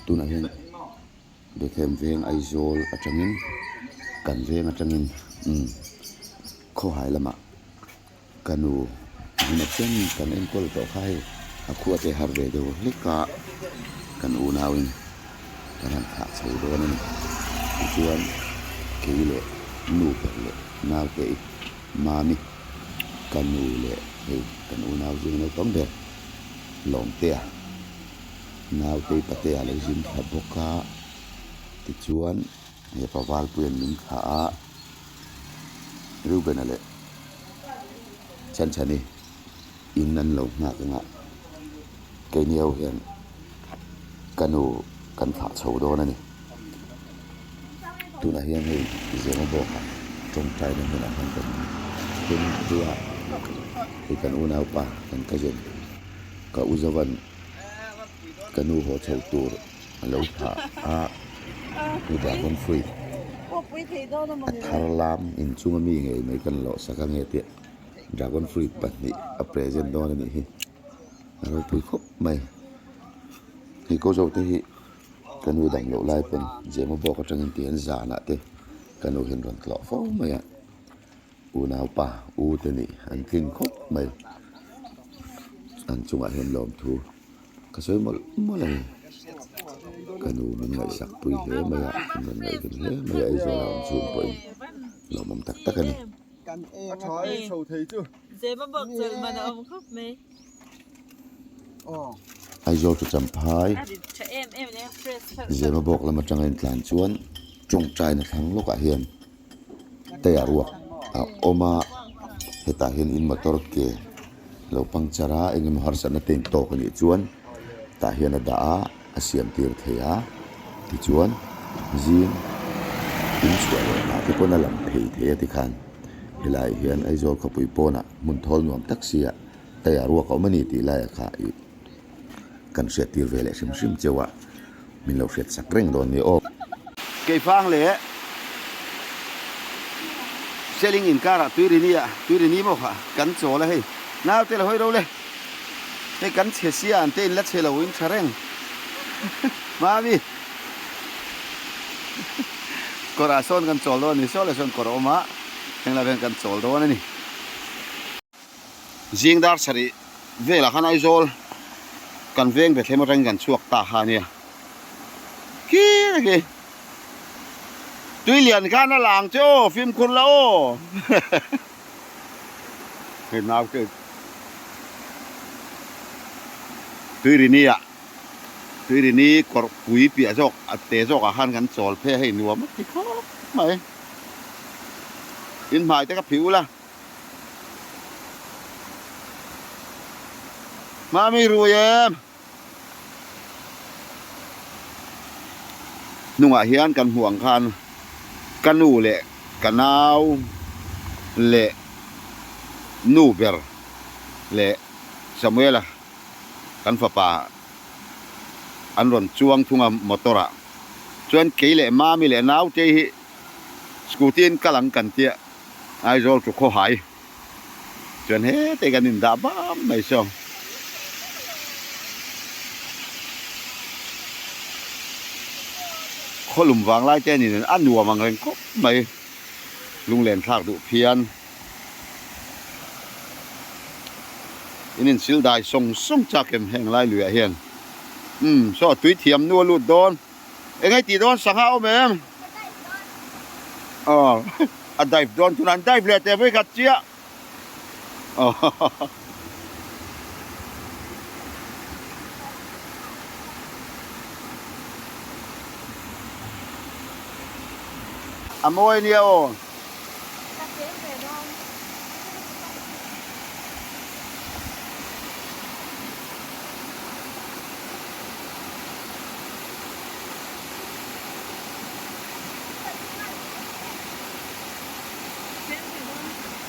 Tunah hian Bethlehem veng Aizawl atangin kan veng atangin umm khawhai lamah ka nu engemaw chen kan enkawl tawh kha hei a khua te har ve deuh hlek a kan unauin kan han thlah chho dawn a ni. Tichuan kei leh nu ber leh naute i mami ka nu leh hei kan unau zinga naupang ber Lawmtea nautei patea lo zin thla bawk a tichuan he pa Valpuia'n min thlah a Reuben-a leh Chhanchhani in an lo nghak ang a keini ho hian ka nu kan thlah chho dawn a ni. Tunah hian hei Zemabawk-ah tawngtaina hmunah khan kan thleng phei a, hei kan unaupa kan cousin ka u Zovan ka nu haw chho tur a lo thlah a, u Dragon fruit a thar lam inchunga mi ngei mai kan lawh sak a nge tih Dragon fruit pahnih a present dawn a nih hi a ropui khawp mai. Hei ko zo te hi. Ka nu dam loh lai pawn Zema bawk atangin ti hian zanah te ka nu hian rawn tlawh fo mai a, unaupa u te nih an tlin khawp mai, an chungah hian lawmthu ka sawi mawlh mawlh a ni, ka nu min ngaihsak pui hle mai a, min rawn ngaihven hle mai a Aizawl a awm chhung pawhin lawmawm tak tak a ni. Aizawl chu Champhai Zemabawk lam atanga intlan chuan tawngtaina thlang lawkah hian taya ruak a awm a, hetah hian in motor ke lo puncture a eng emaw harsatna te intawk a nih chuan tah hian a dah a, a siam tir thei a, tichuan zing inchhuah leh hna te pawn a lang phei thei a tikhan helaiah hian Aizawl khawpui pawnah hmun thawl nuam tak sia taya ruak a awm a ni tih laiah kha ih kan hriat tir ve leh hrim hrim cheu a, min lo hriat sak reng dawn nia aw. Keifang leh Seling inkarah Tuirini ah Tuirini maw kha kan chawl a hei naute la hawi ro le hei kan chhe sia an te in la chhe lo in tha reng mami kawrah sawn kan chawl dawn a ni saw leh sawn kawr a awm a heng lai hian kan chawl dawn a ni. Zing dar sarih velah khan Aizawl kan veng Bethlehem atangin kan chhuak ta kha ania. Khi ta khi tui lian khan a lang che aw fimkhur la aw hei naute tuirini ah tuirini kawrh pui piah zawk a te zawk ah khan kan chawl phei a hei nuam a ti khawp mai in hmai te ka phiu la. Mami rui em? Hnungah hian kan hmuh ang khan ka nu leh ka nau leh nu ber leh Samuela kan fapa an rawn chuang thung a motor ah chuan kei leh Mami leh naute hi scooty in kal ang kan tia. Aizawl chu khawhai chuan hete kan indah bam mai saw. Khawlum vang lai te a nin a nuam ang reng khawp mai lunglen thlak duh phian. In insil dai sawng sawng chak em heng lai luiah hian umm saw tui thiam nu a lut dawn. Eng ei tih dawn sangha awm em? Aw a dive dawn tunah an dive leh teh vawikhat chiah. Aw A mawi ania aw. Ka cheng ve dawn.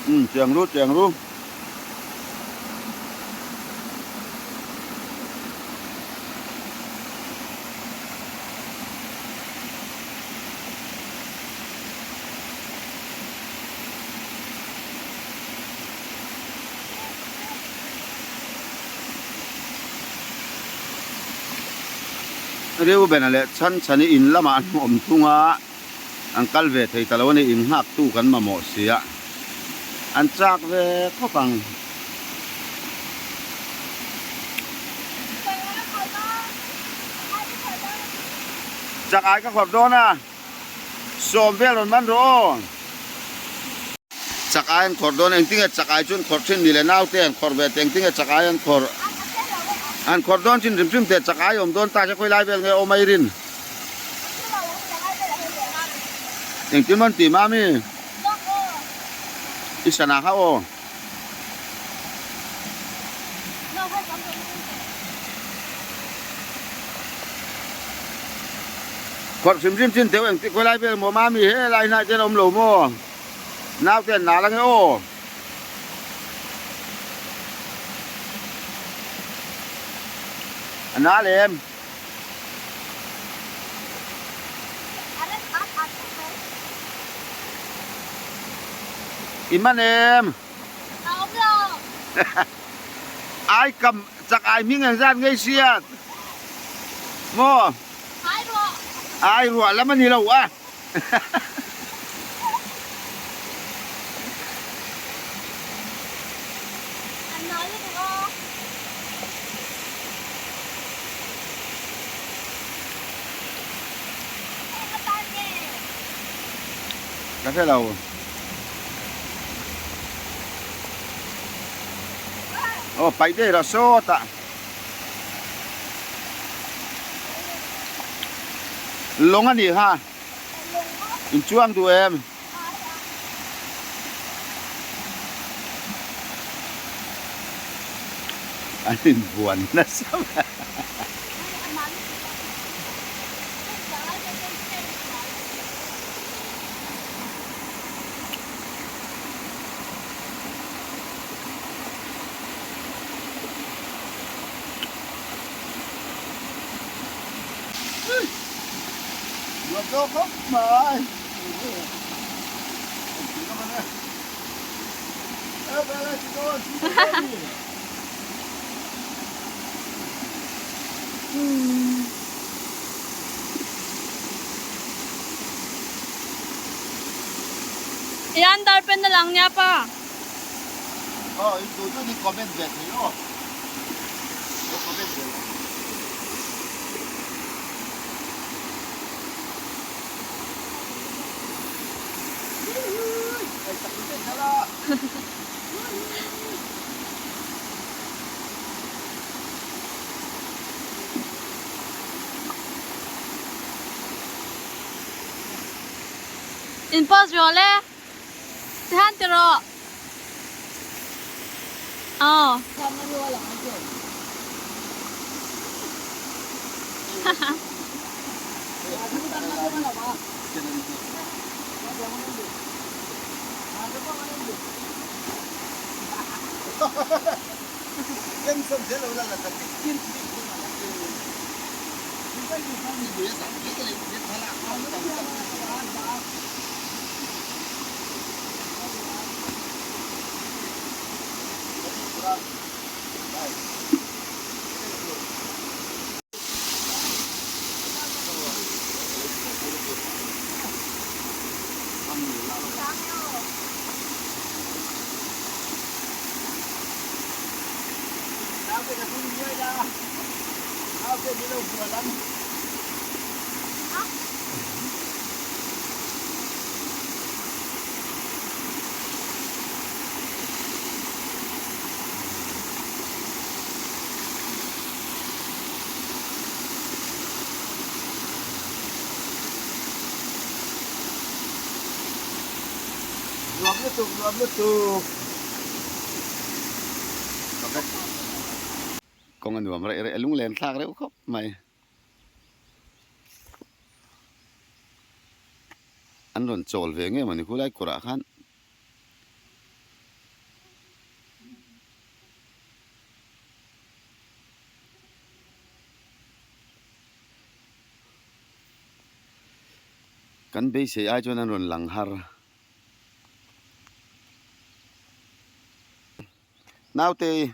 Umm cheng ru cheng ru. Reuben-a leh Chhanchhani in lamah an awm thung a, an kal ve thei ta lo a ni, in nghaktu kan mamawh si a, an chak ve khawp ang. Chak ai ka khawrh dawn a, sawm vel rawn man rawh aw. Chak ai an khawrh dawn a, engtinge chak ai chu an khawrh thin ni le naute an khawrh ve teh engtinge chak ai an khawrh an khawrh dawn chin hrim hrim teh chak ai awm dawn ta che khawi lai vel nge awm a i rin engtin maw an ti mami i sana kha aw. Khawrh hrim hrim chin teu engtik khawi lai vel maw mami he lai hnai ten a awm lo maw nau te an nal ange aw. A nal em? I man em? A awm lo. Ai kam chak ai hming ang zat ngei siat. Maw? Ai ruah. Ai ruah lam a ni lo a. An nal lutuk a. Ka hre lo. Aw paih daih rawh sawtah. Lawng a nih kha. In chuang duh em? An inbuan nasa mai. Nuam zawk khawp mai. Ian darpen na lang nia pa. Oh, in tu chu ni comment ve thei aw. Lo comment ve lo. In post rawh le. Tihan ti rawh. Aw. Nuam lutuk, nuam lutuk. Kawng a nuam reh reh a lunglen thlak reuh khawp mai. An rawn chawl ve nge mawni khulai kawrah khan. Kan beisei ai chuan an rawn lang har. Naute,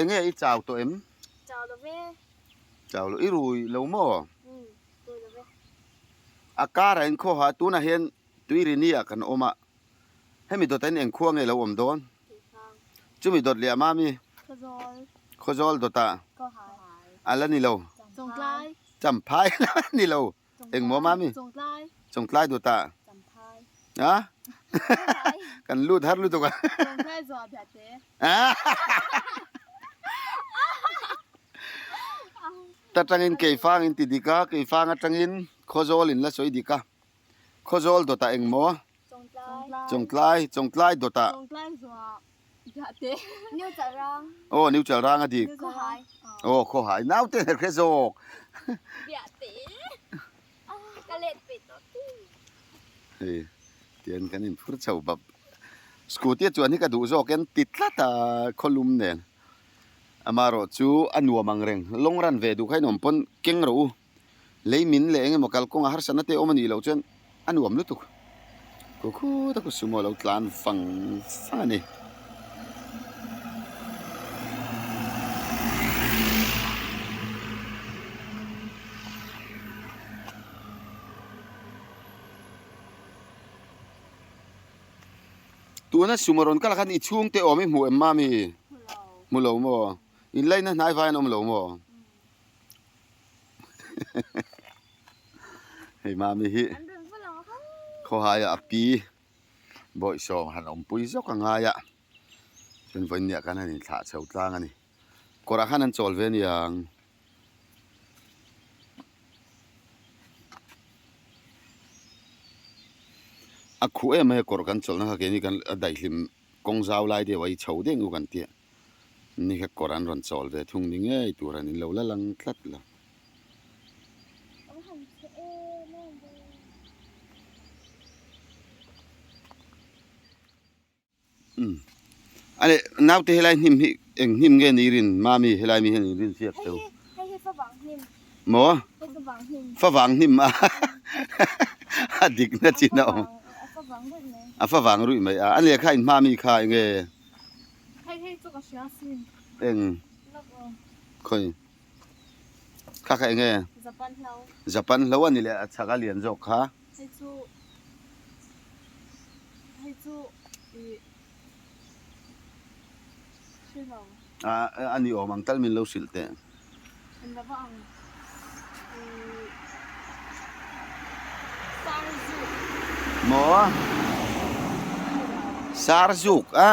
enge i chau tawh em? Chau lo ve. Chau lo i rui lo maw? A karah in khawha tunah hian Tuirini ah kan awm a, hemi dawtah hian eng khua nge lo awm dawn? Chumi dawt leh a mami? Khawzawl dawtah a la ni lo. Champhai a la ni lo. Engmaw mami? Chawngtlai dawtah. A? Kan lut har lutuk a. Ta tangin keifang in ti dik a, keifang atangin Khawzawl in la sawi dik a. Khawzawl dawtah eng maw? Chawngtlai. Chawngtlai dawtah. Aw New Chalrang a dik. Aw Khawhai. Naute hne hre zawk. Hei tian kan inphur chho bap. Scooty a chuan hi ka duh zawk en ti tlat a khawlum nen. Amaherawh chu a nuam ang reng. Long run ve duh kha in awm pawn keng rawh u. Lei min leh eng emaw kalkawnga harsatna te awm a nih loh chuan a nuam lutuk. Khu khut a ku sumo lo tlan vang vang a ni. Tuna sumo rawn kal ah khan i chhungte awm i hmuh em mami? Hmu lo maw? Inlaina hnai vai an awm lo maw? Hei mami hi khawhaia a pi bawihsawm han awmpui zawk a ngai a chuan vawiin niah khan an inthlah chho tlang a ni kawrah khan an chawl ve aniang. A khuh em mai a kawr kan chawlhna kha keini kan a daihlim kawng zau lai deuh a i chho deuh ang u kan tia. Ni kha kawr an rawn chawl ve thung ni ngei tur an in lo la lang tlat lo. Umm a leh naute helai hnim hi eng hnim nge ni rin mami helai mi hian in rin chiak teu. Maw? Favang hnim a a dik na chin a awm. A favang ruih mai a a lehkha in hma mi kha enge. Hei hei chu ka hria sin. Eng. Khawi. Kha kha enge? Japan hlo. Japan hlo a ni leh a chhak a lian zawk kha. Hei chu hei chu i hre lo. A a ni awm ang tal min lo hrilh teh. An la va ang i Sarzuk. Maw? Sarzuk a.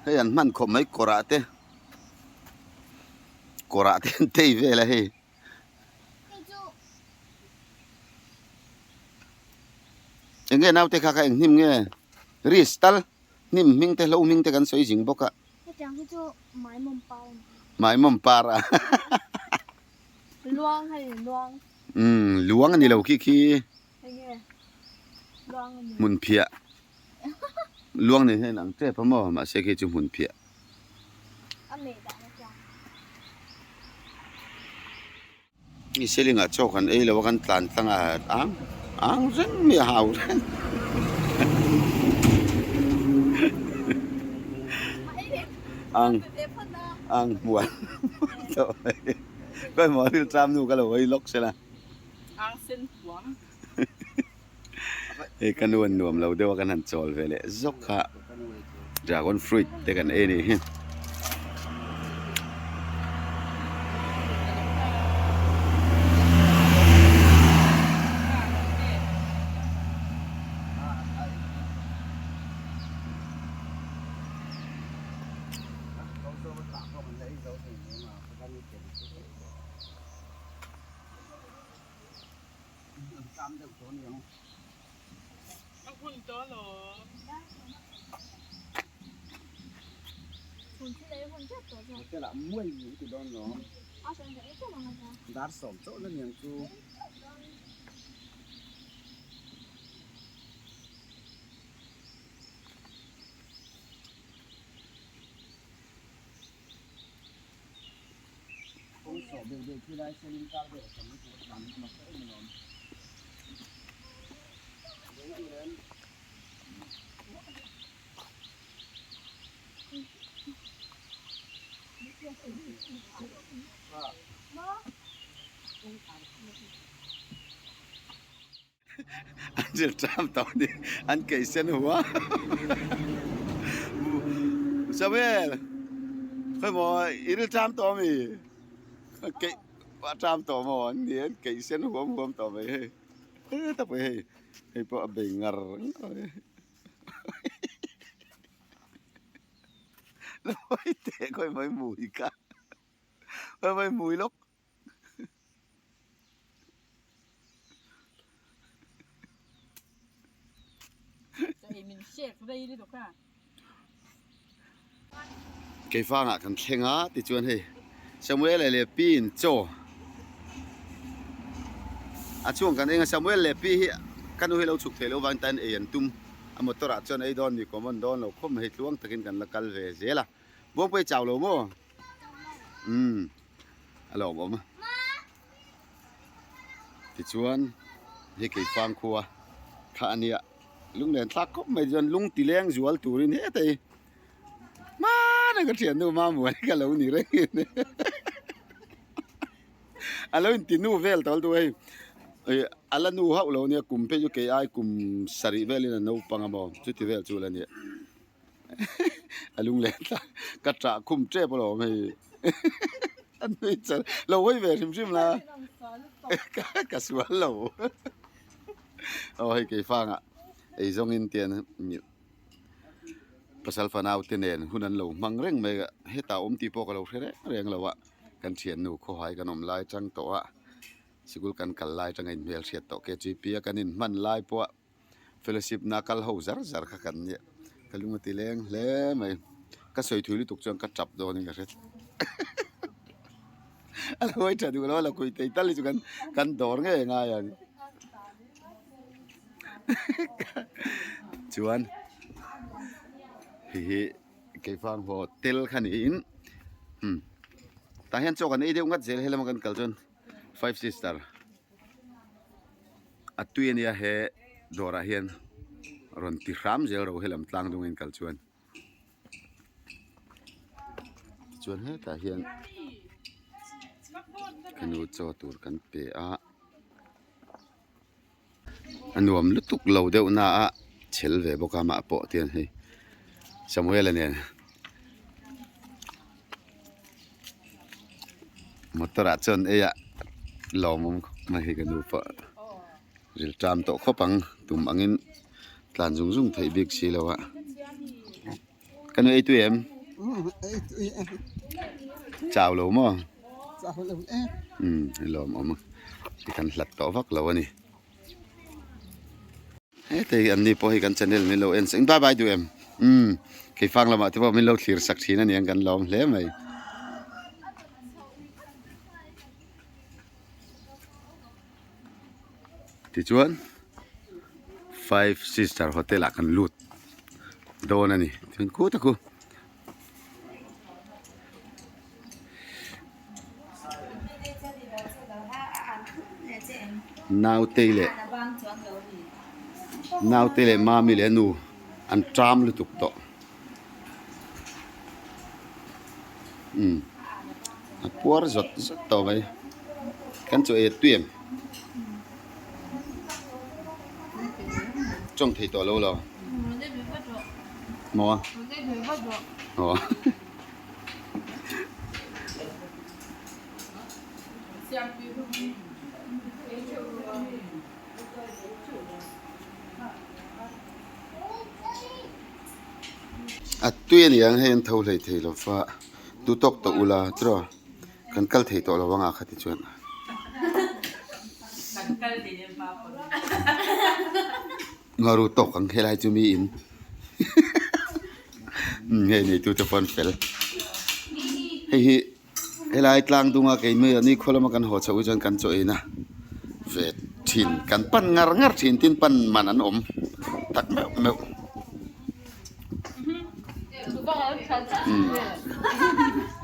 Hei an hman khawp mai kawrah te kawrah te an tei vel a hei. Eng nge naute kha kha eng hnim nge ris tal hnim hming te hlo hming te kan sawi zing bawk a. Hetiang hi chu maimawm par a ni. Maimawm par a. Luang hei luang. Umm luang a ni lo khi khi. Eng nge luang a ni. Hmun phiah. Luang nen hian ang tep a maw mahse khi chu hmun phiah. A meh dah na chuan. I ceiling ah chaw kan ei lo a kan tlan tlang a ang ang reng mai a hau reng ang ang hmual tawh mai khawimaw rilṭam nu ka lo hawi lawk sela. Ang sen huam. Hei ka nu an nuam lo deuh a kan han chawl ve leh zawk kha dragon fruit te kan ei anih hi. Ril ṭam tawh a ni. An keih sen hua. Samuel, khawi maw i ril ṭam tawh ami? Keih a ṭam tawh maw an ni an keih sen huam huam tawh mai hei. Heta pawh hei, hei pawh a bei ngar ngar mai. Lawi teh khawi maw i mui kha. Khawi maw i mui lawk. Keifangah kan thleng a tichuan hei Samuel leh Pi in chaw a chhung kan eng a Samuel leh Pi hi ka nu hi lo chhuk theih loh vang tan ei an tum a motor ah chuan ei dawn ni common dawn lo khawp mai hei tluang takin kan la kal ve zel a Buangpuii chau lo maw? Umm a lawm awm a tichuan hei keifang khua kha a nia lunglen thlak khawp mai chuan lung ti leng zual turin heta hi hmana ka thiannu Mamuani ka lo ni reng in a lo inti nu vel tawlh duh hei ih a la nu hauh lo nia kum phei chu kei ai kum sarih velin a naupang a maw chuti vel chu la nia. A lung leh thlak ka ṭah khum ṭep alawm hei a nui char lo hawi ve hrim hrim la ka sual lo aw hei keifangah ei zawngin tian pasal fanau te nen hun an lo hmang reng mai a hetah awm tih pawh ka lo hre reng reng lo a kan thiannu khawhai kan awm lai chang tawh a sikul kan kal lai atanga inhmelhriat tawh KGP a kan inhman lai pawh a. Fellowship na kal ho zar zar kha kan nia ka lung a ti leng hle mai ka sawi thui lutuk chuan ka tap dawn in ka hre a lo hawi tha duh lo a la kui thei tal hi chu kan kan dawr ngei a ngai ang chuan hei hi keifang hotel kha niin umm tah hian chaw kan ei deuh ngat zel helama kan kal chuan five sister. A tui ania he dawrah hian rawn ti hram zel ro helam tlang dungin kal chuan tichuan hetah hian ka nu chaw tur kan pe a a nuam lutuk lo deuh na a chhel ve bawk a mah pawh tian hei Samuela nen motor ah chuan ei ah lawmawm khawp mai hei ka nu pawh ril ṭam tawh khawp ang tum angin tlan zung zung theih bik si lo a ka nu ei tui em chau lo maw umm lawmawm a kan hlat tawh vak lo a ni. Hete hi anni pawh hi kan channel min lo en sak bye bye duh em umm keifang lamah te pawh min lo thlir sak thin a niang kan lawm hle mai. Tichuan five sister hotel ah kan lut dawn a ni chuan khutah khu. Naute leh naute leh mami leh nu an ṭam lutuk tawh umm a puar zawt zawt tawh mai kan chaw ei a tui em tawng thei tawh lo lo maw aw. A tui a ni ang hei an tho hlei thei lo va tu tawk tawh ula tiraw kan kal thei tawh lo anga kha ti chuan. Ngaru tawk ang helai chu miin hei neitu te pawh an fel hei hi helai tlang dunga kei mai ni khaw lama kan haw chhoh hi chuan kan chaw ein a ve thin kan pan ngar ngar thin tin pan man an awm tak meuh meuh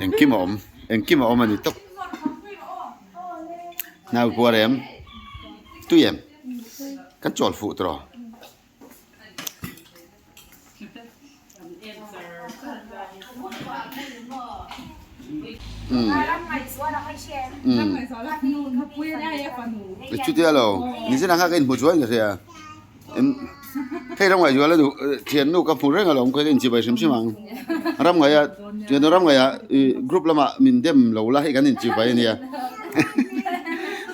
engkim a awm engkim a awm a ni tawp nau puar em tui em. Kan chawl fuh tawh. Chutia lo, ni zinah kha ka inhmu chuai ka hria. Hei ram ngaihzuala duh thiannu ka hmu reng alawm khawi ka inchibai hrim hrim ang. Ram ngaia thiannu ram ngaia ih group lamah min dem lo la hei kan inchibai ania.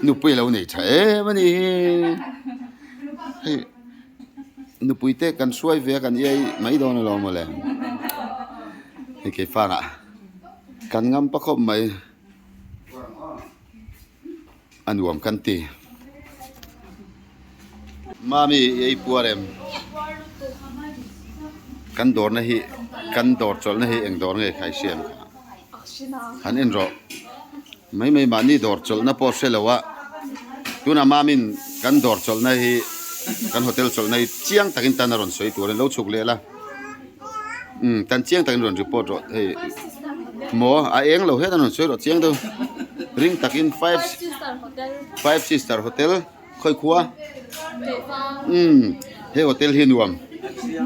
Nupui a lo nei tha em a ni hi. Hei nupui te kan hruai ve a kan iai mai dawn alawm mawle. Hei keifangah kan ngam pa khawp mai. A nuam kan ti. Mami i ei puar em? Kan dawrna hi kan dawr chawlhna hi eng dawr nge khai hriam kha? Han en rawh. Mai mai mahni dawr chawlhna pawh hre lo a. Tunah Mamin kan dawr chawlhna hi kan hotel chawlhna hi chiang takin tan a rawn sawi tur a ni. Lo chhuk leh la. Umm tan chiang takin rawn report rawh hei maw a eng lo hian a rawn sawi rawh chiang deuh ring takin five five sister hotel khawi khua umm he hotel hi nuam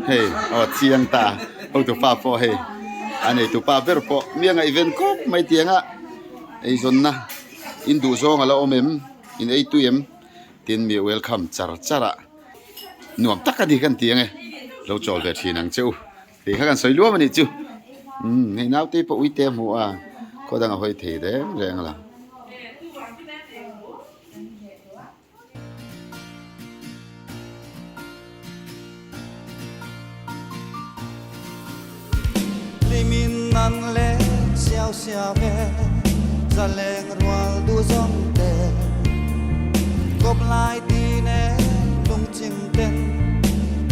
hei aw chiang ta hotu pa pawh hei a neitu pa ber pawh mi a ngaihven khawp mai tianga eizawnna in duh zawng a la awm em in ei tui em tin mi welcome char char a. Nuam tak a ni kan ti ang e, lo chawl ve thin ang che u tih kha kan sawi luam a nih chu. Umm hei naute pawh uite a hmu a, khaw dang a hawi thei reng reng a la. Limin nan le siau siau e zaleng rual du zawng te kawp lai ti ne lungchim ten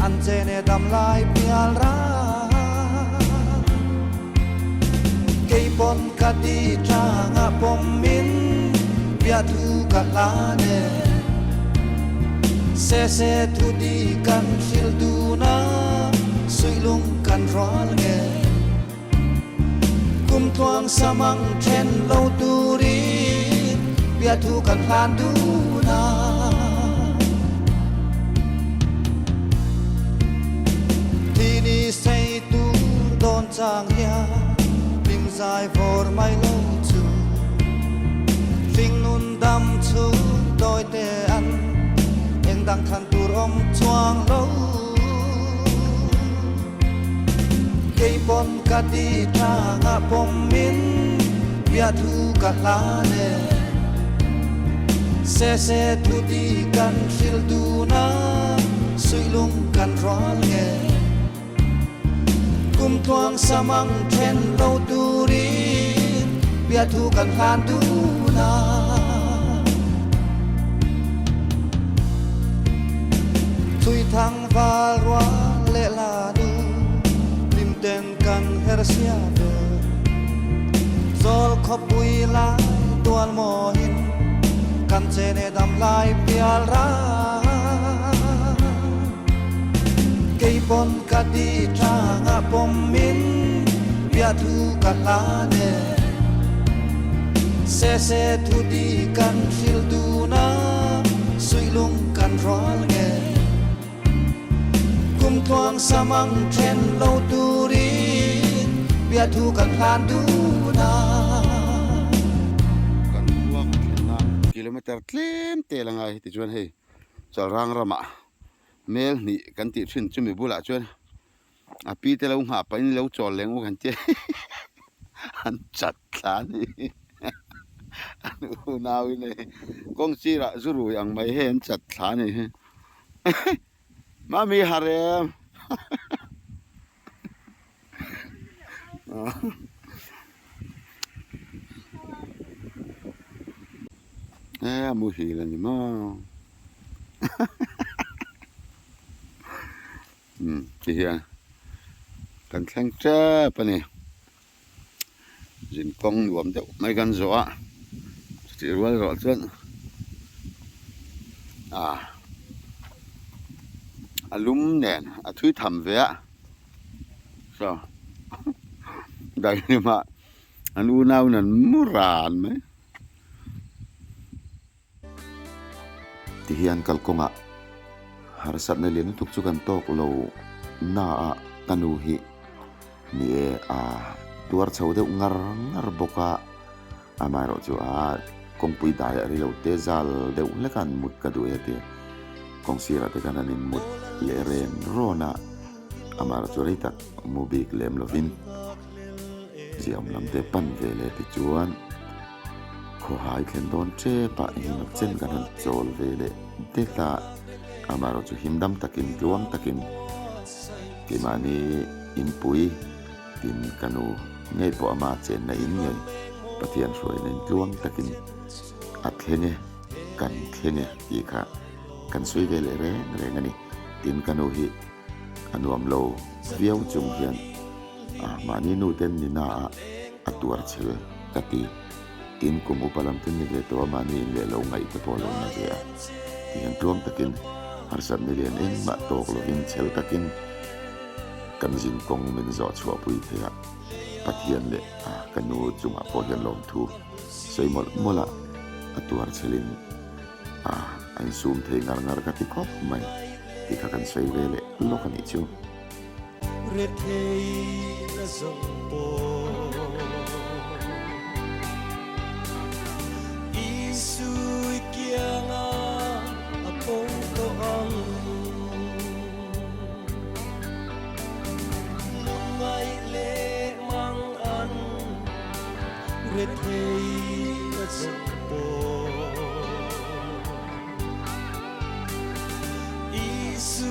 an che ne dam lai pial ra kei pawn ka ti tanga pawm min bia thu ka hla ne se se thu di kan hril dun a suihlung kan rual nge kum tluang samang then lo turin bia thu kan hlan dun a. Thi ni sei tur dawn chang hian hlim zai vawr mai lo chu hling nun dam chu tawi te an eng dang thlan tur awm chuang lo. Kei pawn ka ti tanga pawm min bia thu ka hlan e se se thu ti kan hril dun a suihlung kan rual nge kum tluang samang then lo turin bia thu kan hlan dun a. Thui thang val rual leh la du lim ten kan her sia ve zawl khawpui lai tual mawiin kan chene dam lai pial ra kei pawn ka ti tanga pawm min bia thu ka hlan e se se thu ti kan hril dun a suihlung kan rual nge kum tluang samang then lo turin bia thu kan hlan dun a. Kan khua kan thlen nan kilometer tlem te la ngai tichuan hei Chalrang ramah mel hnih kan tih thin chumi bulah chuan a pi te lo nghah pahin lo chawl leng u kan tia an chat thla a ni an unau in hei kawng sirah zu rui ang mai hei an chat thla a ni hi mami har em e a muhil a ni maw. Umm ti hian kan thleng tep a ni zin kawng nuam deuh mai kan zawh a chutih rual erawh chuan ah a lum nen a thui tham ve a saw daihlim ah an unau in an mu ran mai. Ti hian kalkawngah harsatna lian lutuk chu kan tawk lo na a ka nu hi ni e a tuar chho deuh ngar ngar bawk a, amaherawh chu a kawngpui daiah rilo te zal deuh hlek a an mut ka duh e tia kawng sirah te khan an in mut. leh ren rawn a, amaherawhchu chu rei tak mu bik lem lovin ziahawm lam te pan ve leh tichuan khawhai thlen dawn tep ah engemaw chen kan han chawl ve leh det a, amaherawhchu chu him dam takin tluang takin keimahni inpui tin ka nu ngei pawh ama chenna in ngei Pathian hruaina in tluang takin a thleng e kan thleng e tih kha kan sawi ve leh reng reng a ni. Tin ka nu hi a nuam lo viau chung hian ah mahni nu ten ni na ah a tuar chhel ka ti. Tin kum upa lam ten ni ve tawh a mahni in leh lo ngaih te pawh lo na ve a ti hian tluang takin harsat ni lian engmah tawk lovin chhel takin kan zin kawng min zawh chhuah pui thei a Pathian leh ka nu chungah pawh hian lawmthu sawi mawlh mawlh a a tuar chhelin A, a insum thei ngar ngar ka ti khawp mai tih kha kan sawi ve leh lawk a nih chu. Rethei na zawng pawh Isui kianga a bo tawh ang. Lungngaih leh mang an Rethei na zawng pawh Isu.